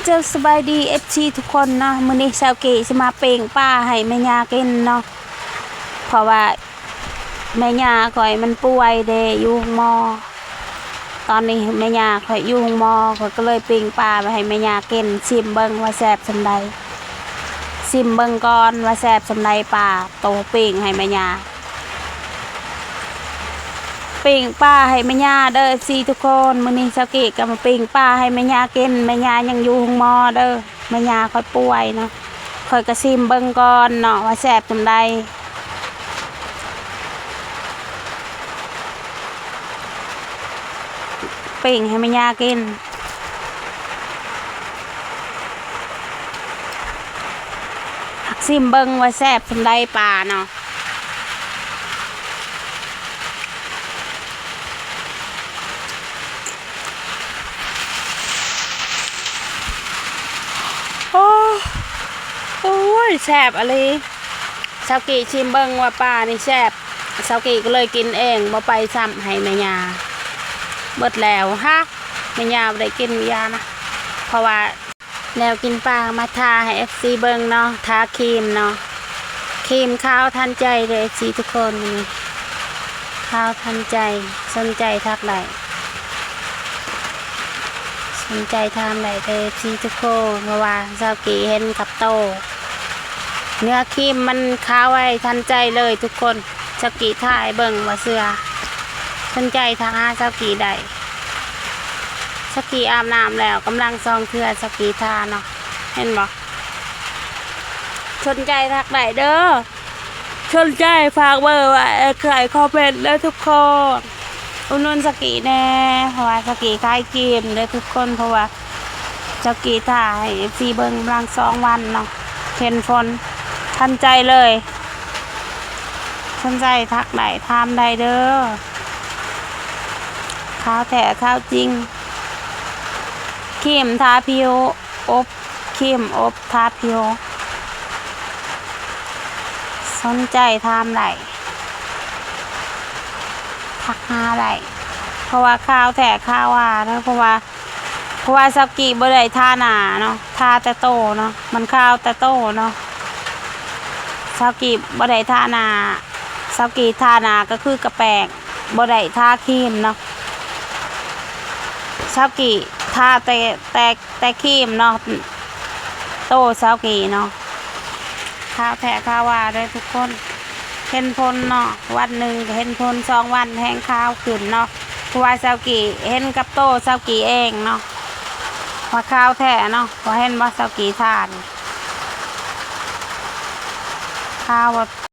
ເຈົ້າ ສະບາຍດີ ເອັຟຊີ ທຸກຄົນເນາະ, ມື້ນີ້ສາວກີຊິມາປີ້ງປາໃຫ້ແມ່ຍ່າກິນເນາະ ເພາະວ່າແມ່ຍ່າຂ້ອຍມັນປ່ວຍເດ້ ຢູ່ໂຮງໝໍ. ຕອນນີ້ແມ່ຍ່າຂ້ອຍຢູ່ໂຮງໝໍ ຂ້ອຍກໍເລີຍປີ້ງປາໄວ້ໃຫ້ແມ່ຍ່າກິນ, ຊິມເບິ່ງວ່າແຊບສ່ຳໃດ. ຊິມເບິ່ງກ່ອນວ່າແຊບສ່ຳໃດ ປາໂຕປີ້ງໃຫ້ແມ່ຍ່າ. ປີ້ງປາໃຫ້ແມ່ຍ່າເດີ ເອັຟຊີ ທຸກຄົນ. ມື້ນີ້ສາວກີກໍມາປີ້ງປາໃຫ້ແມ່ຍ່າກິນ, ແມ່ຍ່າຍັງຢູ່ໂຮງໝໍເດີ. ແມ່ຍ່າຂ້ອຍປ່ວຍເນາະ, ຂ້ອຍກໍຊິມເບິ່ງກ່ອນເນາະວ່າແຊບສ່ຳໃດ. ປີ້ງໃຫ້ແມ່ຍ່າກິນ. ຊິມເບິ່ງວ່າແຊບສ່ຳໃດປາເນາະ. ໂອ້ ໂອ້ຍ ແຊບອີ່ຫຼີ. ສາວກີຊິມເບິ່ງວ່າປານີ້ແຊບ, ສາວກີກໍເລີຍກິນເອງ ບໍ່ໄປຊ້ຳໃຫ້ແມ່ຍ່າ. ເບິດແລ້ວຮະ, ແມ່ຍ່າບໍ່ໄດ້ກິນຢານະ ເພາະວ່າ ແນວກິນປາມາທາໃຫ້ເອັຟຊີເບິ່ງເນາະ, ທາຄຣີມເນາະ, ຄຣີມຂາວທັນໃຈເດີ ເອັຟຊີ ທຸກຄົນ. ນີ້ຂາວທັນໃຈ, ສົນໃຈທັກໄດ້, ສົນໃຈຖາມໄດ້ເດີ ເອັຟຊີ ທຸກຄົນ, ເພາະວ່າສາວກີເຫັນກັບໂຕ. ເນື້ອຄຣີມມັນຂາວໄວທັນໃຈເລີຍທຸກຄົນ. ສາວກີທາໃຫ້ເບິ່ງ ບໍ່ເຊື່ອ ສົນໃຈທັກຫາສາວກີໄດ້. ສາວກີອາບນ້ຳແລ້ວ ກຳລັງສອງເທື່ອ ສາວກີທາເນາະ, ເຫັນບໍ່? ສົນໃຈທັກໄດ້ເດີ, ສົນໃຈຝາກເບີໄວ້ໃຕ້ຄອມເມັນເດີທຸກຄົນ. ອຸດໜູນສາວກີແດ່ ເພາະວ່າສາວກີຂາຍຄຣີມເດີທຸກຄົນ, ເພາະວ່າ ສາວກີທາໃຫ້ເອັຟຊີເບິ່ງ ກຳລັງສອງວັນເນາະ, ເຫັນຜົນທັນໃຈເລີຍ. ສົນໃຈທັກໄດ້ ຖາມໄດ້ເດີ, ຂາວແທ້ຂາວຈິງ. ຄຣີມທາຜິວ ອົບ, ຄຣີມອົບທາຜິວ, ສົນໃຈຖາມໄດ້ ທັກຫາໄດ້, ເພາະວ່າຂາວແທ້ຂາວວ່າເດີ, ເພາະວ່າ ເພາະວ່າສາວກີບໍ່ໄດ້ທາໜ້າເນາະ, ທາແຕ່ໂຕເນາະ, ມັນຂາວແຕ່ໂຕເນາະ. ສາວກີບໍ່ໄດ້ທາໜ້າ, ສາວກີທາໜ້າກໍຄືກະແປ້ງ, ບໍ່ໄດ້ທາຄຣີມເນາະ. ສາວກີທາແຕ່ ແຕ່ ແຕ່ຄຣີມເນາະ, ໂຕສາວກີເນາະ. ຂາວແທ້ຂາວວ່າເດີທຸກຄົນ, ເຫັນຜົນເນາະ, ວັນໜຶ່ງກໍເຫັນຜົນ, ສອງວັນແຮງຂາວຂຶ້ນເນາະ. ເພາະວ່າສາວກີເຫັນກັບໂຕສາວກີເອງເນາະ ວ່າຂາວແທ້ເນາະ, ເຫັນບໍ່ສາວກີທານີ້ ຂາວ